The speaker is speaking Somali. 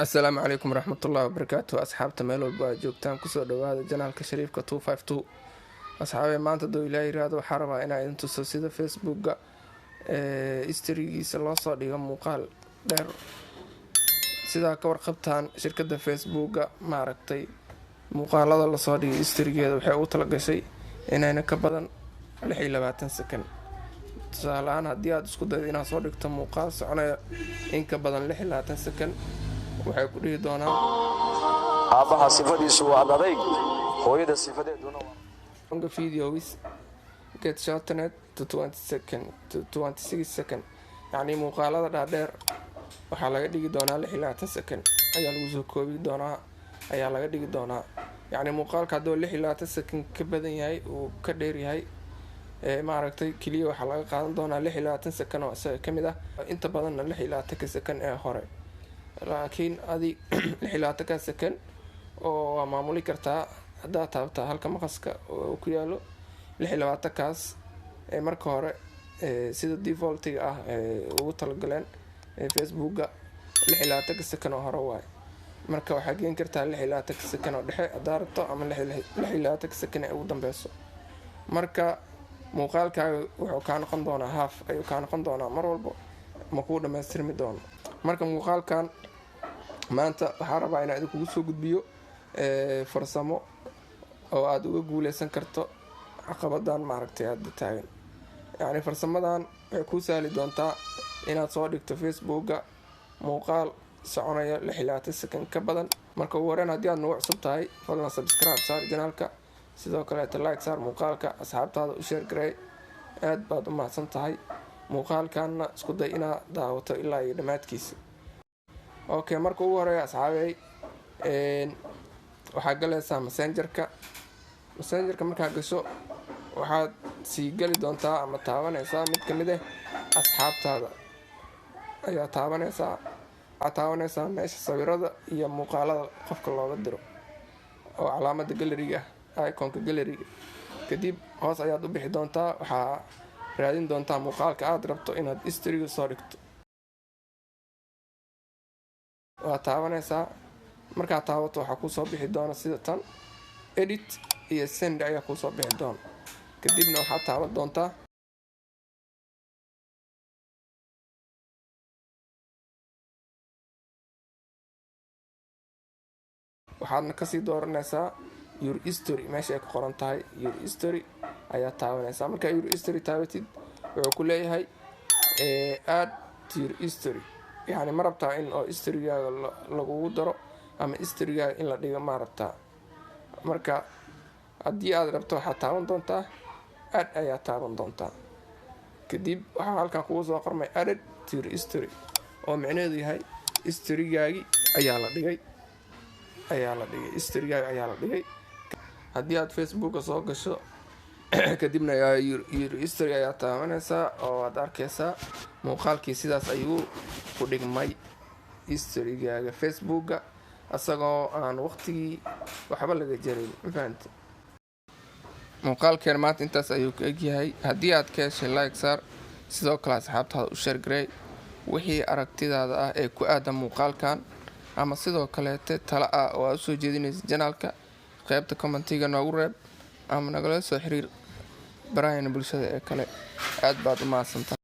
Asalaamu calaykum waraxmatullahi wabarakaatu. Asxaabta meel walba aad joogtaan, kusoo dhawaada channelka Shariifka 252. Asxaabee, maanta haduu Ilaah yiraahdo, waxaa rabaa inaa idin tuso sida Facebooka storygiisa loo soo dhigo muuqaal dheer. Sidaa ka warqabtaan, shirkadda Facebooka, maaragtay, muuqaalada lasoo dhigay storygeeda waxay ugu talagashay inayna ka badan 26 second. Tusaale ahaan, haddii aad isku daydo inaad soo dhigto muuqaal soconaya in ka badan 26 second, waxay ku dhihi doonaan: Aabbaha sifadiisu waa adadayg, hooyada sifadeeduna waa "Longer videos get shortened to 20 second to 26 second." Yacni muuqaalada dhaadheer waxaa laga dhigi doonaa 26 second ayaa lagu soo koobi doonaa, ayaa laga dhigi doonaa. Yacni muuqaalka hadduu 26 second ka badan yahay, uu ka dheer yahay, maaragtay, keliya waxaa laga qaadan doonaa 26 second oo isaga kamid ah, inta badanna 26-ka second ee hore. Laakiin adi 26-ka second oo waa maamuli kartaa haddaad taabtaa halka maqaska oo ku yaalo. 26-kaas ee marka hore, sida defaultiga ah ugu talagaleen Facebooka, 26-ka second oo hore waaye. Marka waxaa geen kartaa 26-ka second oo dhexe haddaa rabto, ama 26-ka second ee ugu dambeyso. Marka muuqaalkaaga wuxuu kaa noqon doonaa half ayuu kaa noqon doonaa, mar walbo ma kuu dhamaystirmi doono. Marka muuqaalkan maanta waxaa rabaa inaan idinkugu soo gudbiyo farsamo oo aada uga guuleysan karto caqabadan, maaragtay, hadda taagan. Yacni farsamadan waxay kuu sahli doontaa inaad soo dhigto Facebooka muuqaal soconaya 26 second ka badan. Marka ugu horeyn, haddii aad nagu cusub tahay, fadlan subscribe saar channelka, sidoo kaleeta like saar muuqaalka, asxaabtaada u share garey. Aad baad u mahadsan tahay. Muuqaalkanna isku day inaad daawato ilaa iyo dhammaadkiisa. Okay, marka ugu horeeya, asxaabey, waxaa galaysaa Messengerka. Messengerka markaa gasho, waxaad sii geli doontaa ama taabanaysaa mid kamid ah asxaabtaada ayaa taabanaysaa. Waxaad taabanaysaa meesha sawirada iyo muuqaalada qofka looga diro oo calaamada galleryga ah, iconka galleryga. Kadib hoos ayaad u bixi doontaa, waxaa raadin doontaa muuqaalka aad rabto inaad storyga soo dhigto. Waa taabanaysaa. Markaad taabato, waxaa kuusoo bixi doona sida tan, edit iyo send ayaa kuusoo bixi doona. Kadibna waxaad taaban doontaa, waxaadna kasii dooranaysaa your story. Meesha ay ku qoran tahay your story ayaa taabanaysaa. Markaa your story taabatid, wuxuu ku leeyahay "add to your story", yacni ma rabtaa in oo storygaaga lagugu daro ama storygaaga in la dhigo ma rabtaa? Marka haddii aad rabto, waxaad taaban doontaa add ayaa taaban doontaa. Kadib waxaa halkan kugu soo qormay "added to your story", oo micnaheedu yahay storygaagi ayaa la dhigay, ayaa la dhigay, storygaaga ayaa la dhigay. Haddii aad Facebooka soo gasho, kadibna your story ayaa taabanaysaa oo aad arkaysaa muuqaalkii sidaas ayuu ku dhigmay storygaaga Facebooka, isagoo aan waqtigii waxba laga jarin. Ma fahanti? Muuqaalkeen maanta intaas ayuu ka egyahay. Haddii aad ka heshay, like saar, sidoo kale asxaabtaada u share garey. Wixii aragtidaada ah ee ku aadan muuqaalkan ama sidoo kaleete tala ah oo aad usoo jeedinaysa channelka, qeybta commentiga noogu reeb ama nagala soo xiriir barahayna bulshada ee kale. Aad baad u mahadsan tahay.